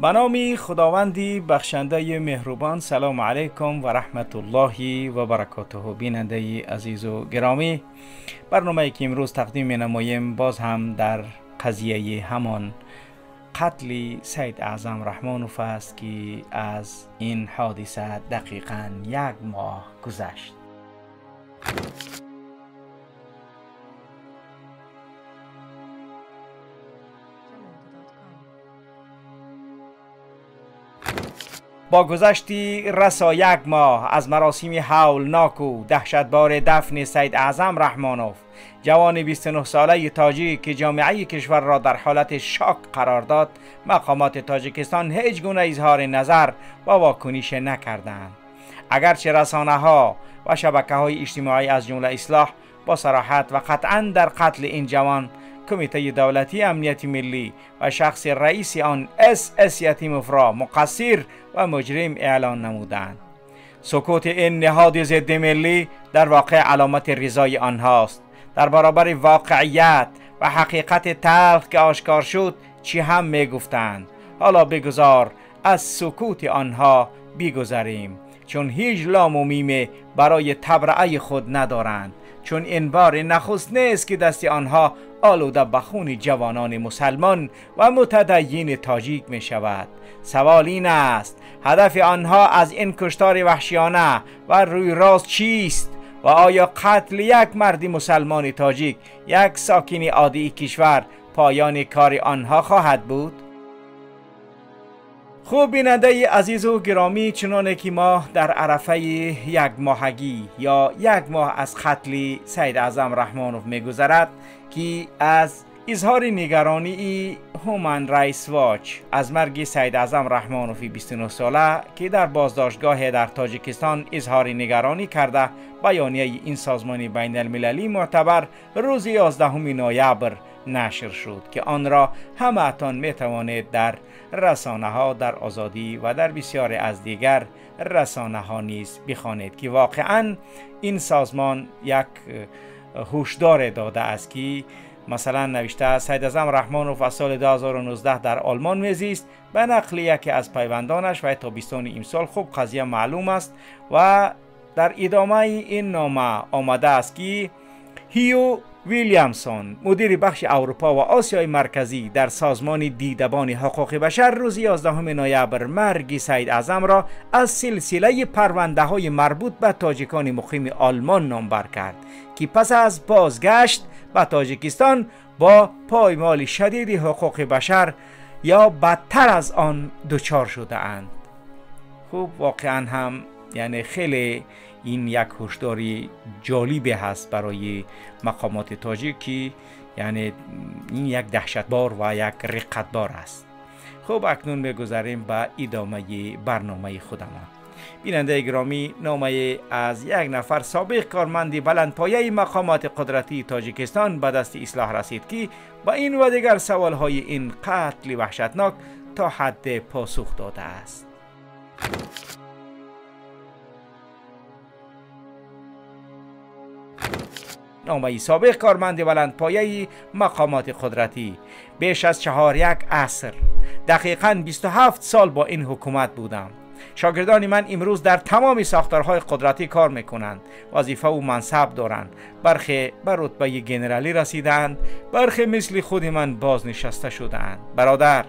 به نام خداوندی بخشنده مهربان. سلام علیکم و رحمت الله و برکاته. بیننده عزیز و گرامی، برنامه که امروز تقدیم نماییم باز هم در قضیه همان قتل سید اعظم رحمانوف است که از این حادثه دقیقاً یک ماه گذشت. با گذشتی رسا یک ماه از مراسم هولناک و دهشتبار دفن سید اعظم رحمانوف، جوان 29 ساله تاجیک که جامعه کشور را در حالت شاک قرار داد، مقامات تاجیکستان هیچ گونه اظهار نظر و واکنش نکردند. اگرچه رسانه ها و شبکه های اجتماعی از جمله اصلاح با صراحت و قطعا در قتل این جوان کمیته دولتی امنیت ملی و شخص رئیس آن اس یتیموف را مقصر و مجرم اعلان نمودند. سکوت این نهاد ضد ملی در واقع علامت رضای آنهاست. در برابر واقعیت و حقیقت تلخ که آشکار شد چی هم میگفتند. حالا بگذار از سکوت آنها بگذریم، چون هیچ لام و میمه برای تبرئه خود ندارند، چون این بار نخست نیست که دست آنها آلوده به خون جوانان مسلمان و متدین تاجیک می شود. سوال این است، هدف آنها از این کشتار وحشیانه و روی راست چیست؟ و آیا قتل یک مرد مسلمان تاجیک، یک ساکن عادی کشور، پایان کار آنها خواهد بود؟ خوب بیننده عزیز و گرامی، چنانه که ما در عرفه یک ماهگی یا یک ماه از قتل سید اعظم رحمانوف میگذرد که از اظهار نگرانی هومن رایس واچ از مرگ سید اعظم رحمانوف 29 ساله که در بازداشتگاه در تاجیکستان اظهار نگرانی کرده، بیانیه این سازمان بین المللی معتبر روز 11 نوامبر نشر شد که آن را همه‌تان می توانید در رسانه ها، در آزادی و در بسیاری از دیگر رسانه ها نیز بخوانید که واقعا این سازمان یک هشدار داده است که مثلا نوشته سید اعظم رحمانوف از سال 2019 در آلمان میزیست، به نقل یکی از پیوندانش و تا 20 امسال. خوب قضیه معلوم است و در ادامه این نامه آمده است که هیو ویلیامسون، مدیر بخش اروپا و آسیای مرکزی در سازمان دیدبان حقوق بشر، روز 11 نوامبر مرگ سید اعظم را از سلسله پرونده های مربوط به تاجیکان مقیم آلمان نامبر کرد که پس از بازگشت به تاجیکستان با پایمال شدید حقوق بشر یا بدتر از آن دچار شده اند. خوب واقعا هم یعنی خیلی این یک هشداری جالبی هست برای مقامات تاجیک که یعنی این یک دهشتبار و یک رقتبار است. خب اکنون می‌گذریم به ادامه برنامه خودمان. بیننده گرامی، نامه از یک نفر سابق کارمند بلندپایه مقامات قدرتی تاجیکستان به دست اصلاح رسید که با این و دیگر سوالهای این قتل وحشتناک تا حد پاسخ داده است. نامه سابق کارمند بلندپایه مقامات قدرتی: بیش از 4.25 عصر، دقیقاً 27 سال با این حکومت بودم. شاگردان من امروز در تمام ساختارهای قدرتی کار میکنند، وظیفه و منصب دارند، برخی به رتبه گنرالی رسیدند، برخی مثل خود من بازنشسته شدند. برادر،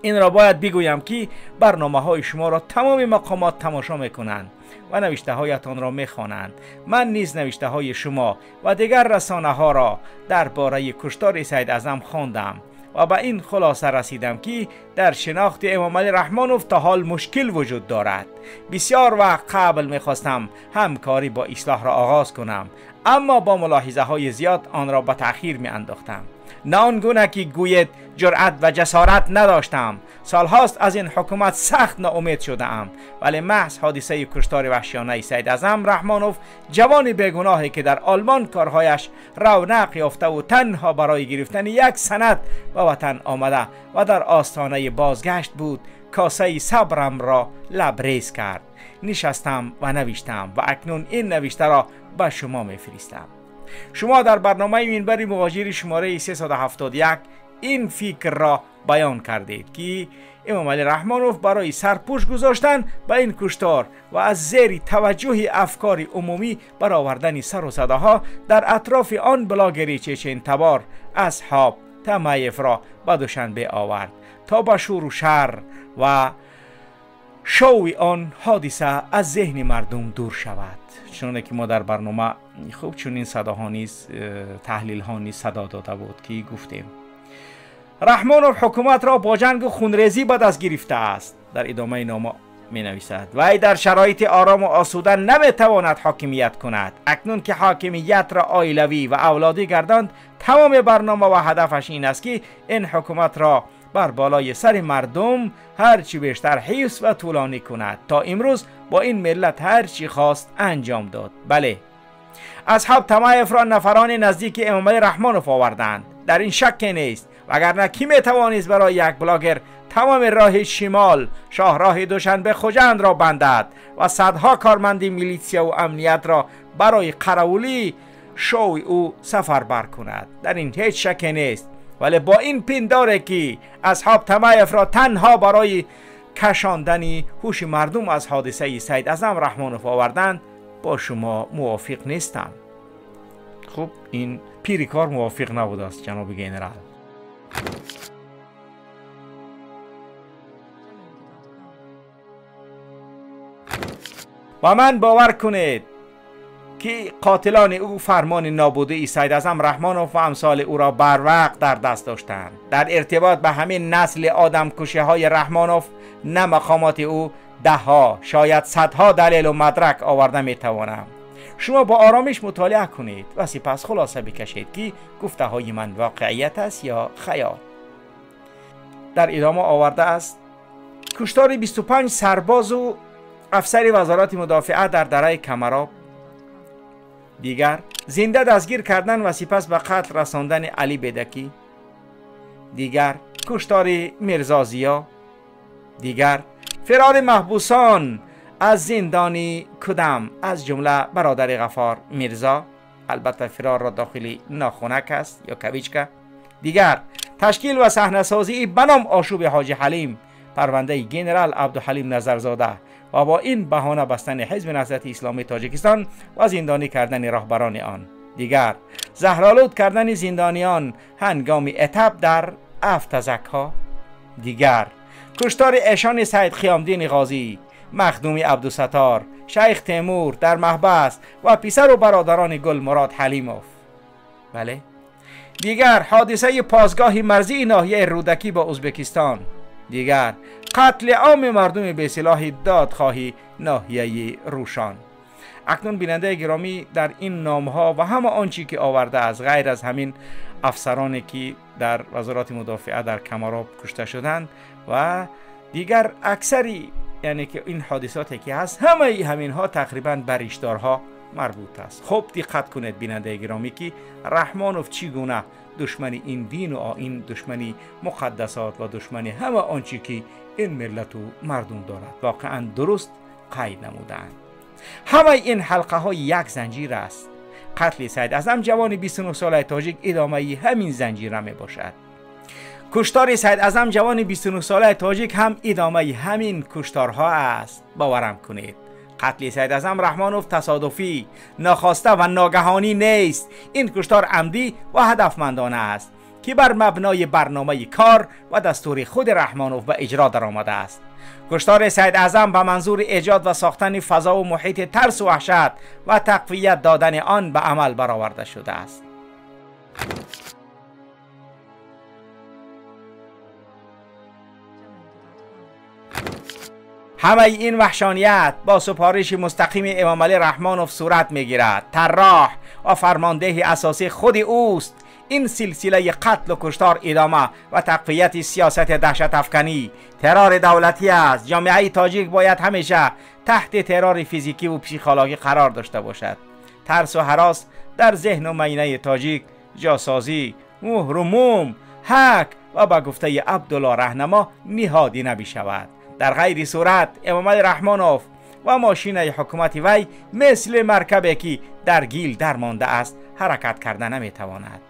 این را باید بگویم که برنامه های شما را تمام مقامات تماشا میکنند و نوشته هایتان را میخوانند. من نیز نوشته های شما و دیگر رسانه ها را درباره کشتار سید اعظم خواندم و به این خلاصه رسیدم که در شناخت امام علی رحمانوف تا حال مشکل وجود دارد. بسیار وقت قبل میخواستم همکاری با اصلاح را آغاز کنم، اما با ملاحظه های زیاد آن را به تأخیر می انداختم. نه آنگونه که گوید جرأت و جسارت نداشتم. سالهاست از این حکومت سخت ناامید شده ام، ولی محض حادثه کشتار وحشیانه سید اعظم رحمانوف، جوان بیگناهی که در آلمان کارهایش رونق یافته و تنها برای گرفتن یک سند به وطن آمده و در آستانه بازگشت بود، کاسه صبرم را لبریز کرد. نشستم و نوشتم و اکنون این نوشته را به شما میفرستم. شما در برنامه منبر مهاجر شماره 371 این فکر را بیان کردید که امام علی رحمانوف برای سرپوش گذاشتن به این کشتار و از زیر توجه افکار عمومی برآوردن سر و صداها در اطراف آن بلاگری چچن تبار اصحاب تمایف را به دوشنبه آورد تا به شور و شر و شوی آن حادثه از ذهن مردم دور شود. چنانه که ما در برنامه خوب چون این صداها نیز تحلیل ها نیز صدا داده بود که گفتیم رحمانوف حکومت را با جنگ و خونریزی به دست گرفته است. در ادامه نامه می نویسد وی در شرایط آرام و آسوده نمی تواند حاکمیت کند. اکنون که حاکمیت را عائلوی و اولادی گرداند، تمام برنامه و هدفش این است که این حکومت را بر بالای سر مردم هرچی بیشتر حفظ و طولانی کند تا امروز با این ملت هرچی خواست انجام داد. بله، اصحاب تمایف را نفران نزدیک امام علی رحمانوف آوردند، در این شک نیست، وگرنه کی میتوانست برای یک بلاگر تمام راه شمال شاهراه دوشنبه خجند را بندد و صدها کارمند میلیتسیا و امنیت را برای قراولی شوی او سفر بر کند؟ در این هیچ شک نیست. ولی با این پنداره که اصحاب تمایف را تنها برای کشاندن هوش مردم از حادثه سید اعظم رحمانوف آوردند، با شما موافق نیستم. خب این پیریکار موافق نبود است جناب گنرال. و من باور کنید که قاتلان او فرمان نابودی سید اعظم رحمانوف و امثال او را بر وقت در دست داشتند. در ارتباط به همین نسل آدم کشه های رحمانوف نه مقامات او ده ها شاید صدها دلیل و مدرک آورده می توانم. شما با آرامش مطالعه کنید و سپس خلاصه بکشید که گفته های من واقعیت است یا خیال. در ادامه آورده است کشتار 25 سرباز و افسر وزارت مدافعه در دره کمراب، دیگر زنده دستگیر کردن و سپس به قتل رساندن علی بدکی، دیگر کشتار میرزا ضیا، دیگر فرار محبوسان از زندانی کدام از جمله برادر غفار میرزا، البته فرار را داخلی ناخونک است یا کویچکه، دیگر تشکیل و صحنه سازی بنام آشوب حاجی حلیم پرونده گنرال عبدالحلیم نظرزاده و با این بهانه بستن حزب نهضت اسلامی تاجیکستان و زندانی کردن راهبران آن، دیگر زهرآلود کردن زندانیان هنگام اتب در افتزک ها، دیگر کشتار ایشان سید خیامدین غازی، مخدومی عبدالستار، شیخ تیمور در محبس و پسر و برادران گل مراد حلیموف. بله، دیگر حادثه پاسگاه مرزی ناحیه رودکی با ازبکستان، دیگر قتل عام مردم به سلاح دادخواهی ناحیه روشان. اکنون بیننده گرامی در این نامها و همه آنچی که آورده از غیر از همین افسرانی که در وزارت مدافعه در کمراب کشته شدند و دیگر اکثری، یعنی که این حادثاتی که هست همه همین ها تقریبا بر ریشدارها مربوط است. خب دقت کنید بیننده گرامی که رحمانوف چگونه دشمن این دین و آیین، دشمنی مقدسات و دشمنی همه آنچه که این ملت و مردم دارد واقعا درست قید نمودند. همه این حلقه های یک زنجیر است. قتل سید اعظم جوان 29 ساله تاجیک ادامه همین زنجیره می باشد. کشتار سید اعظم جوان 29 ساله تاجیک هم ادامه همین کشتارها است. باورم کنید قتل سید اعظم رحمانوف تصادفی، ناخواسته و ناگهانی نیست. این کشتار عمدی و هدفمندانه است که بر مبنای برنامه کار و دستور خود رحمانوف به اجرا درآمده است. کشتار سید اعظم به منظور ایجاد و ساختن فضا و محیط ترس و وحشت و تقویت دادن آن به عمل برآورده شده است. همه این وحشانیت با سپارش مستقیم امام علی رحمانوف صورت میگیرد. طراح و فرمانده اساسی خود اوست. این سلسله قتل و کشتار ادامه و تقویت سیاست دهشت افکنی، ترور دولتی است. جامعه تاجیک باید همیشه تحت ترور فیزیکی و پسیخولوژی قرار داشته باشد. ترس و هراس در ذهن و مینه تاجیک جاسازی، مهر و موم، حک و به گفته عبدالله رهنما نهادی نمی‌شود. در غیر صورت امام علی رحمانوف و ماشین حکومت وی مثل مرکبی که در گیل درمانده است حرکت کرده نمیتواند.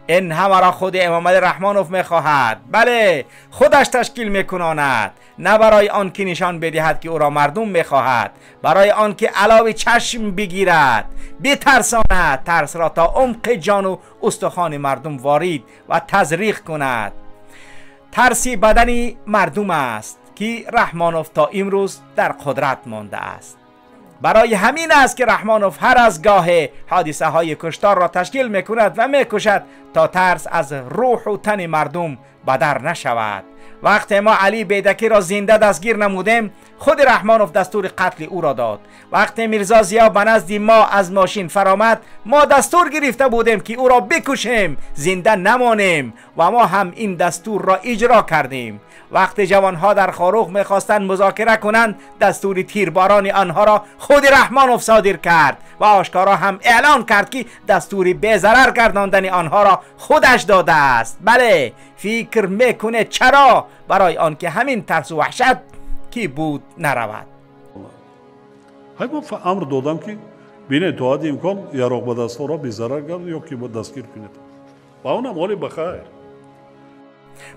این همه را خود امامعلی رحمانوف میخواهد. بله، خودش تشکیل میکناند، نه برای آن که نشان بدهد که او را مردم میخواهد، برای آن که علاوه چشم بگیرد، بترساند، ترس را تا عمق جان و استخوان مردم وارد و تزریق کند. ترسی بدن مردم است که رحمانوف تا امروز در قدرت مانده است. برای همین است که رحمانوف هر از گاه حادثه های کشتار را تشکیل میکند و میکشد تا ترس از روح و تن مردم بدر نشود. وقتی ما علی بیدکی را زنده دستگیر نمودیم، خود رحمانوف دستور قتل او را داد. وقتی میرزا ضیا به نزد ما از ماشین فرامد، ما دستور گرفته بودیم که او را بکشیم، زنده نمانیم و ما هم این دستور را اجرا کردیم. وقتی جوانها در خاروغ میخواستند مذاکره کنند، دستور تیرباران آنها را خود رحمانوف صادر کرد و آشکارا هم اعلان کرد که دستور به ضرر گرداندن آنها را خودش داده است. بله، فکر میکنه چرا؟ برای آنکه همین ترس و وحشت کی بود نرود. های امر دادم که بینه تا حد امکان یراق به دستها را به ضرر گرد یا که دستگیر کنید و اونم حالی بخیر.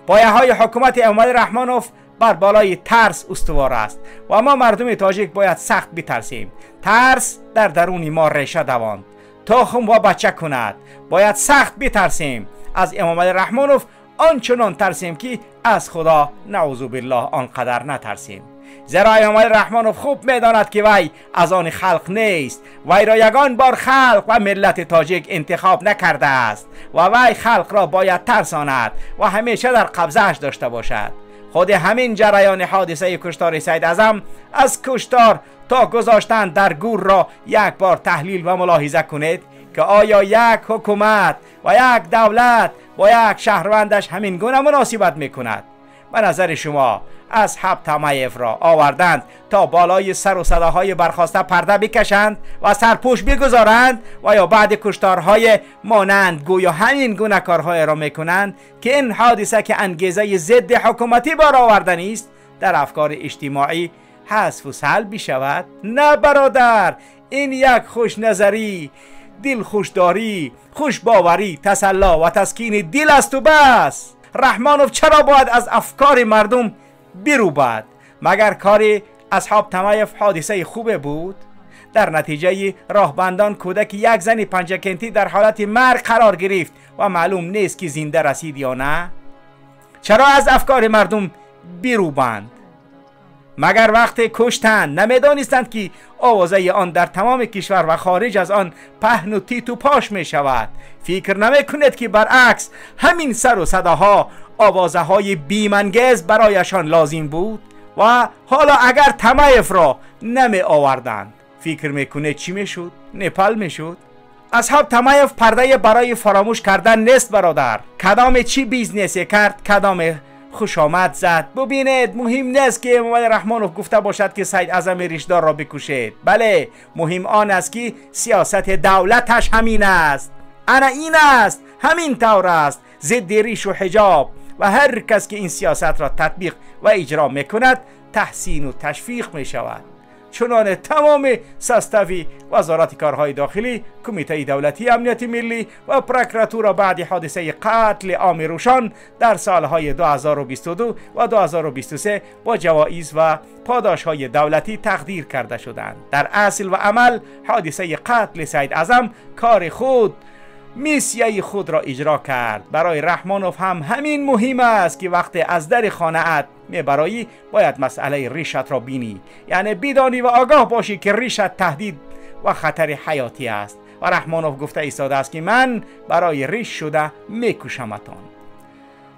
پایه های حکومت امامعلی رحمانوف بر بالای ترس استوار است و ما مردم تاجیک باید سخت بترسیم. ترس در درون ما ریشه دواند، تخم و بچه کند. باید سخت بترسیم از امامعلی رحمانوف، آنچنان ترسیم که از خدا نعوذ بالله آنقدر نترسیم. زیرا امامعلی رحمانوف خوب میداند که وی از آن خلق نیست، وی را یگان بار خلق و ملت تاجیک انتخاب نکرده است و وی خلق را باید ترساند و همیشه در قبضه‌اش داشته باشد. خود همین جریان حادثه کشتار سید اعظم از کشتار تا گذاشتن در گور را یک بار تحلیل و ملاحظه کنید که آیا یک حکومت و یک دولت با یک شهروندش همین گونه مناسبت میکند؟ به نظر شما اصحاب تمایف را آوردند تا بالای سر و صداهای برخاسته پرده بکشند و سرپوش بگذارند و یا بعد کشتارهای مانند گویا همین گونه کارهای را میکنند که این حادثه که انگیزه ضد حکومتی بار آوردنی است در افکار اجتماعی حذف و سلب بشود؟ نه برادر، این یک خوش نظری، دل خوشداری، خوشباوری، تسلا و تسکین دل است و بس. رحمانوف چرا باید از افکار مردم بروبد؟ مگر کار اصحاب تمایف حادثه خوبه بود؟ در نتیجه راهبندان کودک یک زن پنجکنتی در حالت مرگ قرار گرفت و معلوم نیست که زنده رسید یا نه. چرا از افکار مردم بروبند؟ مگر وقت کشتن نمیدانستند که آوازه آن در تمام کشور و خارج از آن پهن و تیت و پاش می شود؟ فکر نمی کنید که برعکس همین سر و صداها آوازه های بیمنگز برایشان لازم بود؟ و حالا اگر تمایف را نمی آوردند فکر میکنه چی میشد؟ نپال میشد؟ اصحاب تمایف پرده برای فراموش کردن نیست برادر. کدام چی business کرد، کدام خوش آمد زد. ببینید مهم نیست که امامعلی رحمانوف گفته باشد که سید اعظم ریشدار را بکشید. بله، مهم آن است که سیاست دولتش همین است، انا این است، همین طور است، ضد ریش و حجاب، و هر کس که این سیاست را تطبیق و اجرا میکند تحسین و تشویق می شود. چنان تمام ساستاوی وزارت کارهای داخلی، کمیته دولتی امنیت ملی و پرکراتورا بعد حادثه قتل عام روشان در سالهای 2022 و 2023 با جوایز و پاداشهای دولتی تقدیر کرده شدند. در اصل و عمل حادثه قتل سید اعظم کار خود میسیه خود را اجرا کرد. برای رحمانوف هم همین مهم است که وقتی از در خانه ات میبرایی باید مسئله ریشت را بینی، یعنی بدانی و آگاه باشی که ریشت تهدید و خطر حیاتی است. و رحمانوف گفته ایستاده است که من برای ریش شده میکشمتان.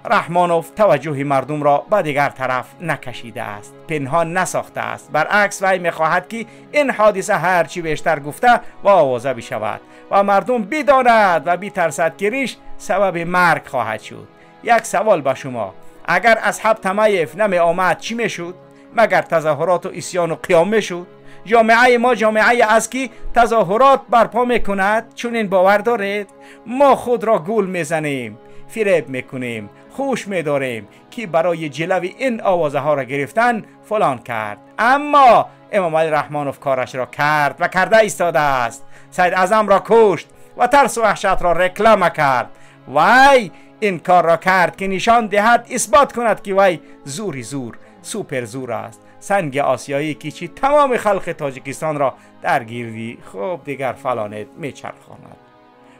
رحمانوف توجه مردم را به دیگر طرف نکشیده است، پنهان نساخته است. برعکس وی میخواهد که این حادثه هرچی بیشتر گفته و آوازه بشود و مردم بداند و بیترسد که ریش سبب مرگ خواهد شد. یک سوال به شما، اگر اصحاب تمایف نمی آمد چی میشد؟ مگر تظاهرات و عصیان و قیام میشد؟ جامعه ما جامعه است که تظاهرات برپا میکند، چون این باور دارید ما خود را گول میزنیم، فریب میکنیم، خوش میداریم که برای جلوی این آوازه ها را گرفتن فلان کرد. اما امام علی رحمانوف کارش را کرد و کرده ایستاده است. سید اعظم را کشت و ترس و وحشت را رکلام کرد وای این کار را کرد که نشان دهد، اثبات کند که وی زوری زور، سوپر زور است، سنگ آسیایی که چی تمام خلق تاجیکستان را در گیردی خوب دیگر فلانت میچرخاند.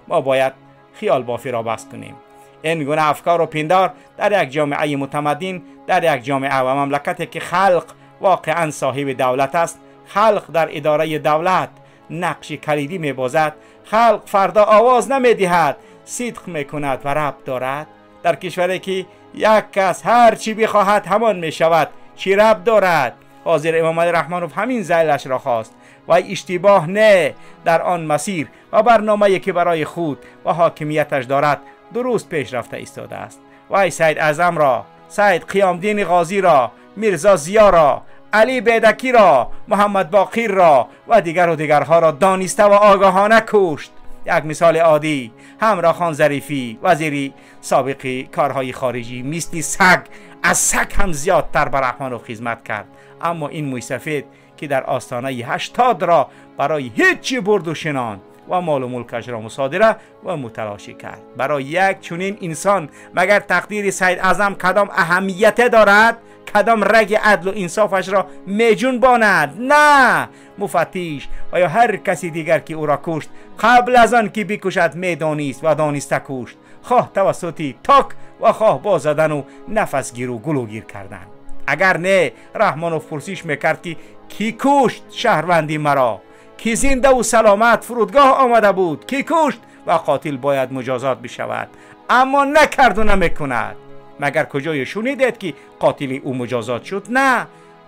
ما باید خیال بافی را بس کنیم. این گونه افکار و پندار در یک جامعه متمدن، در یک جامعه و مملکتی که خلق واقعا صاحب دولت است، خلق در اداره دولت نقش کلیدی میبازد، خلق فردا آواز نمیدهد، صدق میکند و ربط دارد. در کشوری که یک کس هر چی بخواهد همان میشود، چی ربط دارد؟ حاضر امام علی رحمانوف همین ذیلش را خواست و اشتباه نه در آن مسیر و برنامه‌ای که برای خود و حاکمیتش دارد درست پیش رفته ایستاده است. وی سید اعظم را، سید قیامدین غازی را، میرزا ضیا را، علی بیدکی را، محمد باقیر را و دیگر و دیگرها را دانسته و آگاهانه کشت. یک مثال عادی، همراه خان ظریفی، وزیر سابق کارهای خارجی، مثل سگ، از سگ هم زیادتر به رحمانوف خدمت کرد. اما این مویسفید که در آستانه 80 را برای هیچی برد و شنان و مال و ملکش را مصادره و متلاشی کرد. برای یک چنین انسان مگر تقدیر سید اعظم کدام اهمیت دارد؟ کدام رگ عدل و انصافش را میجون باند؟ نه، مفتیش و یا هر کسی دیگر که او را کشت قبل از آن که بکشد میدانست و دانسته کشت، خواه توسط تاک و خواه با زدن و نفسگیر و گلوگیر کردن. اگر نه، رحمانوف پرسش میکرد که کی کشت شهروندی مرا؟ کی زنده و سلامت فرودگاه آمده بود؟ کی کشت؟ و قاتل باید مجازات بشود. اما نکرد و نمیکند. مگر کجای شنیدید که قاتل او مجازات شد؟ نه،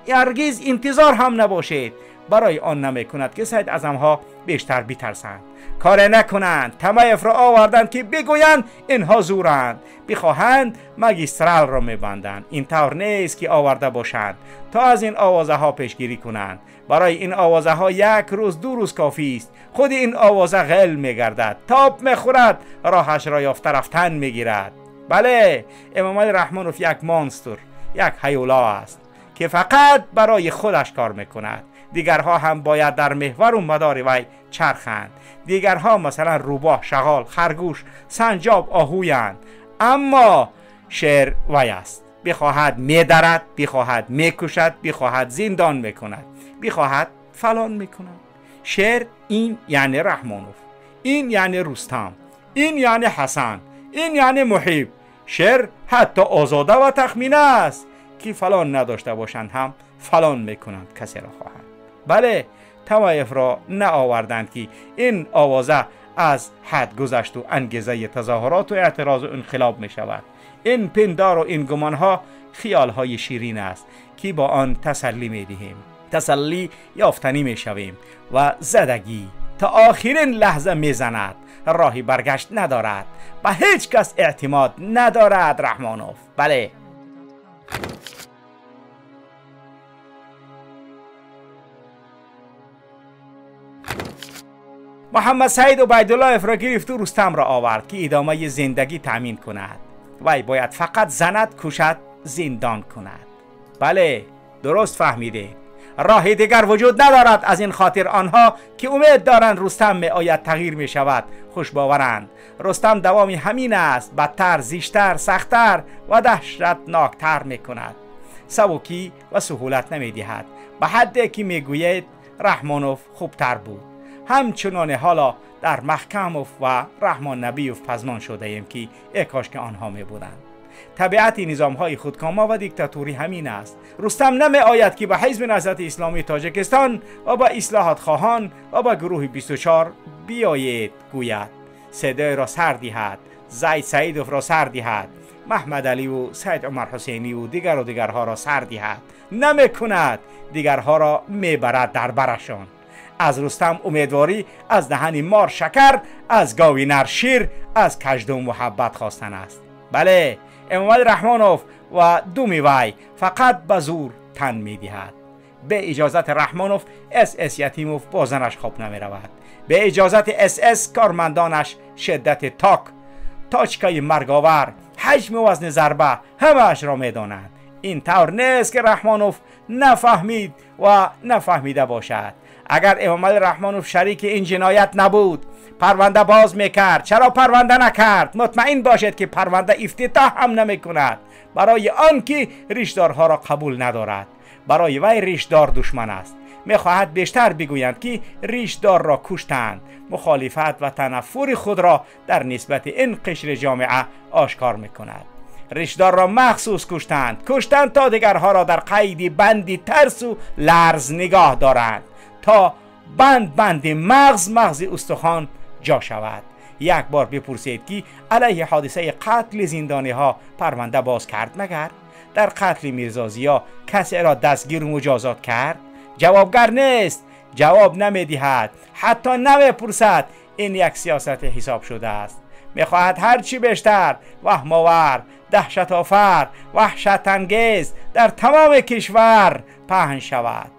هرگز انتظار هم نباشید. برای آن نمیکند که سید اعظم ها بیشتر بترسند، کار نکنند. تمایف را آوردند که بگویند اینها زورند، بخواهند مگیسترال را میبندند. این طور نیست که آورده باشند تا از این آوازه ها پیشگیری کنند. برای این آوازه ها یک روز دو روز کافی است. خود این آوازه غل میگردد، تاب میخورد، راهش را یافته رفتن میگیرد. بله، امام علی رحمانوف یک مانستر، یک هیولا است که فقط برای خودش کار میکند. دیگرها هم باید در محور و مدار وی چرخند. دیگرها مثلا روباه، شغال، خرگوش، سنجاب، آهویند. اما شعر وی است. بخواهد میدرد، بخواهد میکشد، بخواهد زندان میکند، بخواهد فلان میکند. شعر این یعنی رحمانوف، این یعنی رستم، این یعنی حسن، این یعنی محیب. شعر حتی آزاده و تخمینه است که فلان نداشته باشند هم فلان میکنند، کسی را خواهند. بله، توایف را نه آوردند که این آوازه از حد گذشت و انگیزه تظاهرات و اعتراض و انقلاب می شود. این پندار و این گمانها خیالهای شیرین است که با آن تسلی می دهیم، تسلی یافتنی می شویم و زدگی تا آخرین لحظه می زند، راهی برگشت ندارد، به هیچ کس اعتماد ندارد رحمانوف. بله. محمد سعید عبیدالله را گرفت و رستم را آورد که ادامه زندگی تامین کند. وی باید فقط زند، کشد، زندان کند. بله، درست فهمیده. راه دیگر وجود ندارد. از این خاطر آنها که امید دارند رستم می آید تغییر می شود خوش باورند. رستم دوامی همین است، بدتر، زیشتر، سختتر و دهشتناکتر می کند. سبکی و سهولت نمی دهد. به حدی که می گوید رحمانوف خوبتر بود. همچنان حالا در محکموف و رحمان نبیوف پزمان شده ایم که ای کاش که آنها می بودند. طبیعت نظام های خودکاما و دیکتاتوری همین است. رستم نمی آید که به حزب نهضت اسلامی تاجیکستان و به اصلاحات خواهان و به گروه 24 بیایید گوید، صدای را سر دهد، زید سعیدوف را سر دهد، محمد علی و سید عمر حسینی و دیگر و دیگرها را سر دهد. نمی کند، دیگرها را میبرد در برشان. از رستم امیدواری از دهن مار شکر، از گاوی نر شیر، از کژدم محبت خواستن است. بله، امام علی رحمانوف و دومی وی فقط به زور تن میدهد. به اجازت رحمانوف اس اس یتیموف با زنش خواب نمی رود. به اجازت اس اس کارمندانش شدت تاک، تاچکای مرگاور، حجم وزن ضربه همه‌اش را میدانند. این طور نیست که رحمانوف نفهمید و نفهمیده باشد. اگر امام علی رحمانوف شریک این جنایت نبود، پرونده باز میکرد. چرا پرونده نکرد؟ مطمئن باشید که پرونده افتتاح هم نمیکند، برای آنکه ریشدارها را قبول ندارد. برای وی ریشدار دشمن است. میخواهد بیشتر بگویند که ریشدار را کشتند. مخالفت و تنفر خود را در نسبت این قشر جامعه آشکار میکند. ریشدار را مخصوص کشتند، کشتند تا دیگرها را در قید بندی ترس و لرز نگاه دارند، تا بند بند مغز استخوان جا شود. یک بار بپرسید که علیه حادثه قتل زندانی ها پرونده باز کرد مگر؟ در قتل میرزازیا کسی را دستگیر و مجازات کرد؟ جوابگر نیست، جواب نمیدهد، حتی نمیپرسد. این یک سیاست حساب شده است. میخواهد هرچی بیشتر وهم‌آور، دهشت آفر، وحشت انگیز در تمام کشور پهن شود،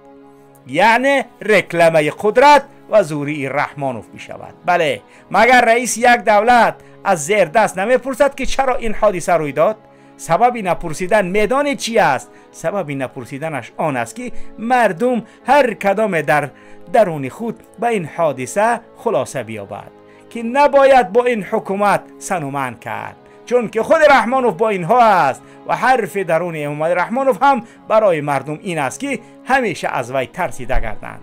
یعنی رکلمه قدرت و زوری رحمانوف می شود. بله، مگر رئیس یک دولت از زیر دست نمیپرسد که چرا این حادثه روی داد؟ سبب نپرسیدن میدان چی است؟ سبب نپرسیدنش آن است که مردم هر کدام در درون خود به این حادثه خلاصه بیابد که نباید با این حکومت سنومن کرد، چون که خود رحمانوف با اینها است و حرف درون امامعلی رحمانوف هم برای مردم این است که همیشه از وی ترسیده گردند.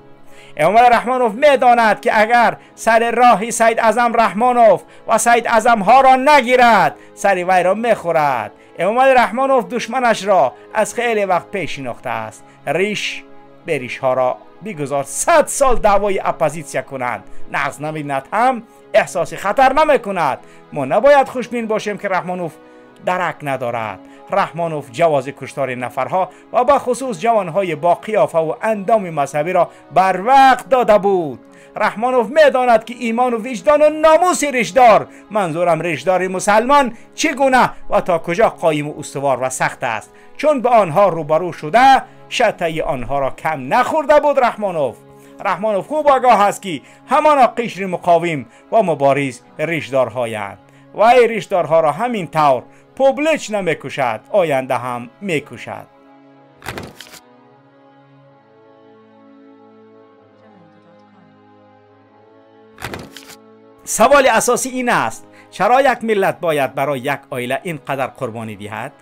امامعلی رحمانوف میداند که اگر سر راه سید اعظم رحمانوف و سید اعظم ها را نگیرد، سر وی را میخورد. امامعلی رحمانوف دشمنش را از خیلی وقت پیش شناخته است. ریش به ریش ها را بگذار 100 سال دعوای اپوزیسیا کنند، نقض نمی‌بیند، هم احساس خطر نمیکند. ما نباید خوشبین باشیم که رحمانوف درک ندارد. رحمانوف جواز کشتار نفرها و به خصوص جوانهای با قیافه و اندام مذهبی را بر وقت داده بود. رحمانوف میداند که ایمان و وجدان و ناموس ریشدار، منظورم ریشدار مسلمان، چگونه و تا کجا قایم و استوار و سخت است، چون به آنها روبرو شده شته آنها را کم نخورده بود. رحمانوف خوب آگاه است که همانا قشر مقاوم و مبارز ریشدارهایند و ای ریشدارها را همین طور پوبلچ نمیکشد، آینده هم میکشد. سوال اساسی این است: چرا یک ملت باید برای یک عائله اینقدر قربانی دهد؟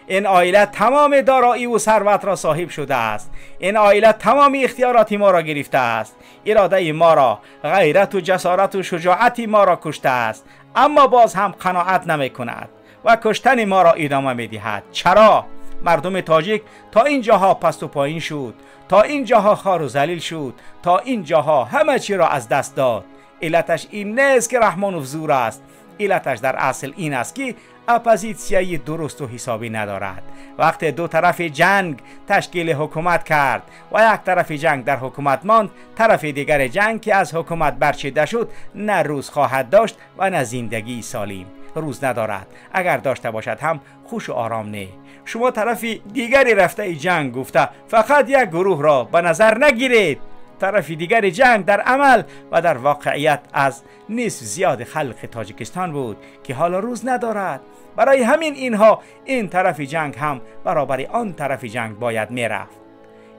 این عائله تمام دارایی و ثروت را صاحب شده است. این عائله تمام اختیارات ما را گرفته است. اراده ما را، غیرت و جسارت و شجاعت ما را کشته است. اما باز هم قناعت نمی کند و کشتن ما را ادامه می دهد. چرا؟ مردم تاجیک تا این جاها پست و پایین شد، تا این جاها خار و ذلیل شد، تا این جاها همه چی را از دست داد. علتش این نیست که رحمانوف زور است. علتش در اصل این است که اپوزیسیای درست و حسابی ندارد. وقتی دو طرف جنگ تشکیل حکومت کرد و یک طرف جنگ در حکومت ماند، طرف دیگر جنگ که از حکومت برچیده شد نه روز خواهد داشت و نه زندگی سالم. روز ندارد، اگر داشته باشد هم خوش و آرام نه. شما طرف دیگری رفته جنگ گفته فقط یک گروه را به نظر نگیرید. طرف دیگر جنگ در عمل و در واقعیت از نصف زیاد خلق تاجیکستان بود که حالا روز ندارد. برای همین اینها این طرف جنگ هم برابر آن طرف جنگ باید میرفت.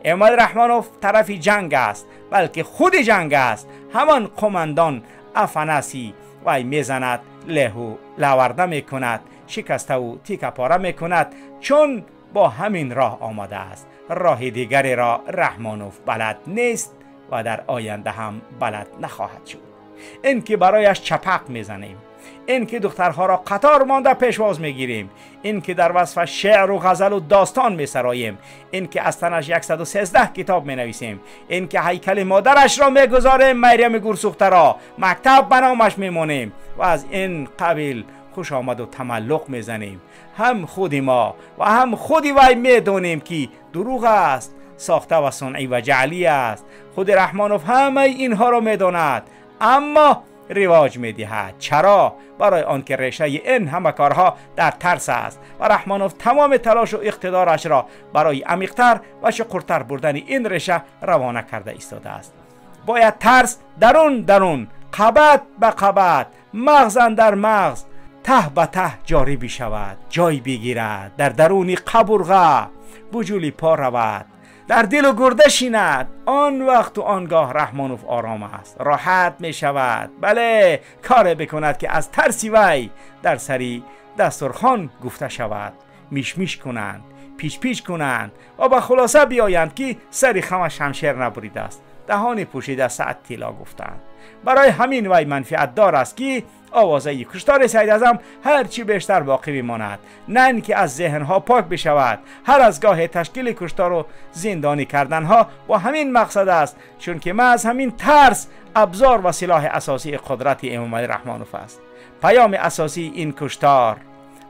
امامعلی رحمانوف طرف جنگ است، بلکه خود جنگ است. همان قماندان افناسی وی میزند، لهو لورده میکند، شکسته و تیکه پاره میکند، چون با همین راه آماده است. راه دیگری را رحمانوف بلد نیست و در آینده هم بلد نخواهد شد. این که برایش چپق میزنیم، این که دخترها را قطار مانده پیشواز میگیریم، این که در وصف شعر و غزل و داستان میسراییم، این که از تنش 113 کتاب مینویسیم، این که هیکل مادرش را میگذاریم، مریم گورسوخته را مکتب به نامش میمانیم و از این قبیل خوش آمد و تملق میزنیم. هم خود ما و هم خودی وی میدانیم که دروغ است، ساخته و صنعی و جعلی است. خود رحمانوف همه اینها را میداند، اما رواج میدهد. چرا؟ برای آنکه ریشه این همه کارها در ترس است و رحمانوف تمام تلاش و اقتدارش را برای عمیقتر و شقرتر بردن این ریشه روانه کرده ایستاده است. باید ترس درون درون، قبط به قبط، مغز اندر مغز، ته به ته جاری بشود، جای بگیرد، در درون قبرغه بجولی پا رود، در دل و گرده شیند، آن وقت و آنگاه رحمانوف آرام است، راحت می شود. بله، کار بکند که از ترسی وی در سری دسترخوان گفته شود، میشمیش کنند، پیچ پیچ کنند و به خلاصه بیایند که سری خمش شمشیر نبریده است، دهان پوشیده ساعت طلا گفتند. برای همین وی منفعت دار است که آوازه کشتار سید اعظم هرچی بیشتر باقی بماند، نه اینکه از ذهنها پاک بشود. هر از گاه تشکیل کشتار و زندانی کردنها با همین مقصد است، چون که ما از همین ترس ابزار و سلاح اساسی قدرت امام رحمانوف است. پیام اساسی این کشتار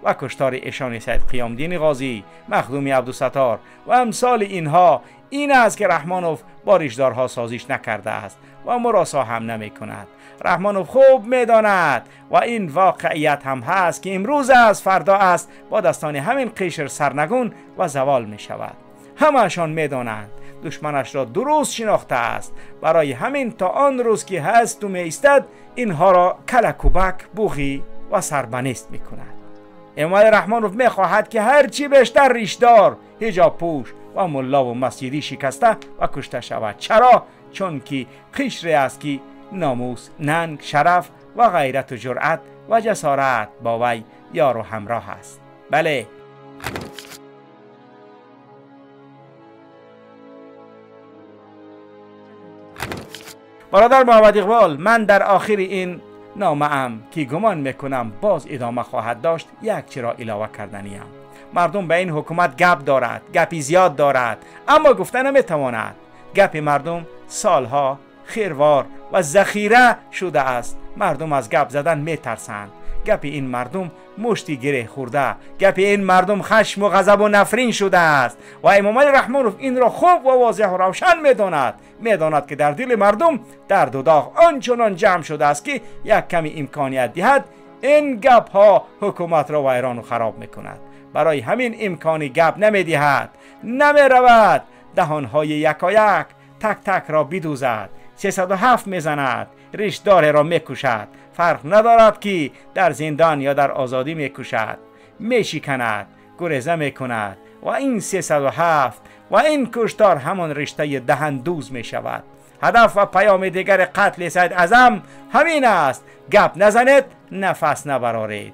و کشتار ایشان سید قیام دین غازی، مخدوم عبدالستار و امثال اینها این است که رحمانوف با ریشدارها سازش نکرده است و مراسا هم نمی کند. رحمانوف خوب می داند و این واقعیت هم هست که امروز است فردا است با دستان همین قشر سرنگون و زوال می شود. همه‌شان می دانند، دشمنش را درست شناخته است. برای همین تا آن روز که هست و می ایستد اینها را کلکوبک، بوغی و سربنیست می کند. امام رحمانوف می خواهد که هرچی بیشتر ریشدار، حجاب پوش و ملا و مسجدی شکسته و کشته شود. چرا؟ چون که قشری است که ناموس، ننگ، شرف و غیرت و جرأت و جسارت با وی یار و همراه است. بله، برادر محمد اقبال، من در آخر این نامه ام که گمان میکنم باز ادامه خواهد داشت یک چرا علاوه کردنیم. مردم به این حکومت گپ دارد، گپی زیاد دارد، اما گفته نمیتواند. گپ مردم سالها خیروار و ذخیره شده است. مردم از گپ زدن میترسند. گپ این مردم مشتی گره خورده، گپ این مردم خشم و غضب و نفرین شده است و امام علی رحمانوف این را خوب و واضح و روشن میداند. میداند که در دل مردم درد و داغ آنچنان جمع شده است که یک کمی امکانیت دهد این گپ ها حکومت را ویران و خراب میکند. برای همین امکانی گپ نمیدهد، نمیرود دهانهای یکایک تک تک را بدوزد، 307 میزند، ریشدار را میکشد. فرق ندارد که در زندان یا در آزادی میکشد، میشکند، گریزه میکند و این 307 و این کشتار همان رشته دهندوز میشود. هدف و پیام دیگر قتل سید اعظم همین است: گپ نزنید، نفس نبرارید.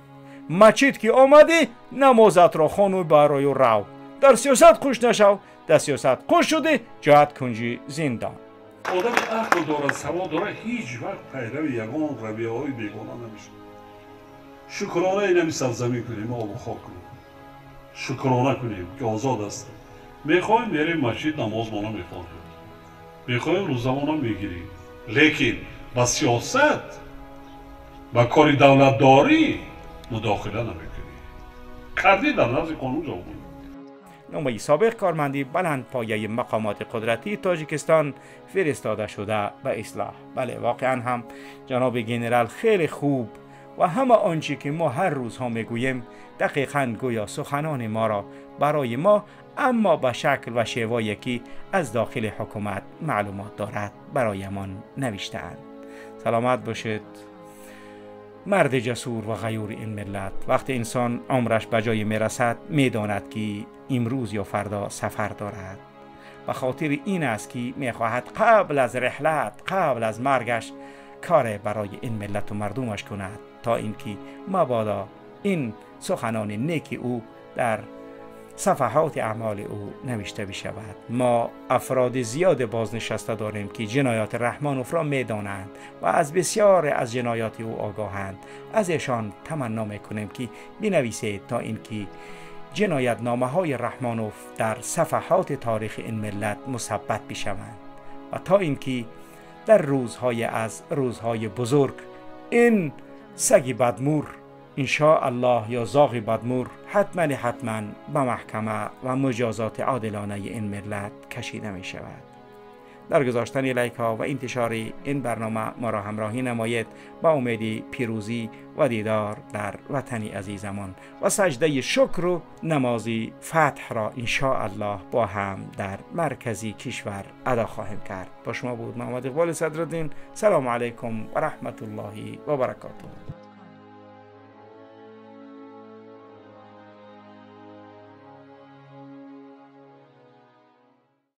مسجد که آمدی نمازت را خوان و برای و رو. در سیاست خوش نشو، در سیاست خوش شدی جهت کنجی زندان. آدم عقل دارد، سواد دارد، هیچ وقت پیرو یگان رویه های بیگانه نمیشه. شکرانه اینمی سرزمین کنیم، آب و خاک کنیم، شکرانه کنیم که آزاد هستیم. میخوایم میریم مسجد نماز مانا میخوانیم، میخوایم روزه میگیریم، لیکن با سیاست با کاری دولتداری مداخله نمیکنیم. کردی در نزد قانون جواب میدی. نامه سابق کارمندی بلند پایه مقامات قدرتی تاجیکستان فرستاده شده به اصلاح. بله، واقعا هم جناب گنرال خیلی خوب و همه آنچه که ما هر روزها میگوییم دقیقا گویا سخنان ما را برای ما، اما به شکل و شیوایی که از داخل حکومت معلومات دارد برایمان نوشته‌اند. سلامت باشید مرد جسور و غیور این ملت. وقتی انسان عمرش به جای میرسد میداند که امروز یا فردا سفر دارد. به خاطر این است که میخواهد قبل از رحلت، قبل از مرگش کار برای این ملت و مردمش کند، تا اینکه مبادا این سخنان نیک او در صفحات اعمال او نوشته بشود. ما افراد زیاد بازنشسته داریم که جنایات رحمانوف را میدانند و از بسیار از جنایات او آگاهند. از ایشان تمنا میکنیم که بنویسید تا اینکه جنایت نامه های رحمانوف در صفحات تاریخ این ملت مثبت بشوند و تا اینکه در روزهای از روزهای بزرگ این سگ بدمور انشاءالله یا زاغ بدمور حتما به محکمه و مجازات عادلانه این ملت کشیده می شود. در گذاشتن لایک ها و انتشار این برنامه ما را همراهی نمایید. با امید پیروزی و دیدار در وطن عزیزمان و سجده شکر و نماز فتح را انشاءالله با هم در مرکزی کشور ادا خواهیم کرد. با شما بود محمد اقبال صدرالدین. سلام علیکم و رحمت الله و برکاته.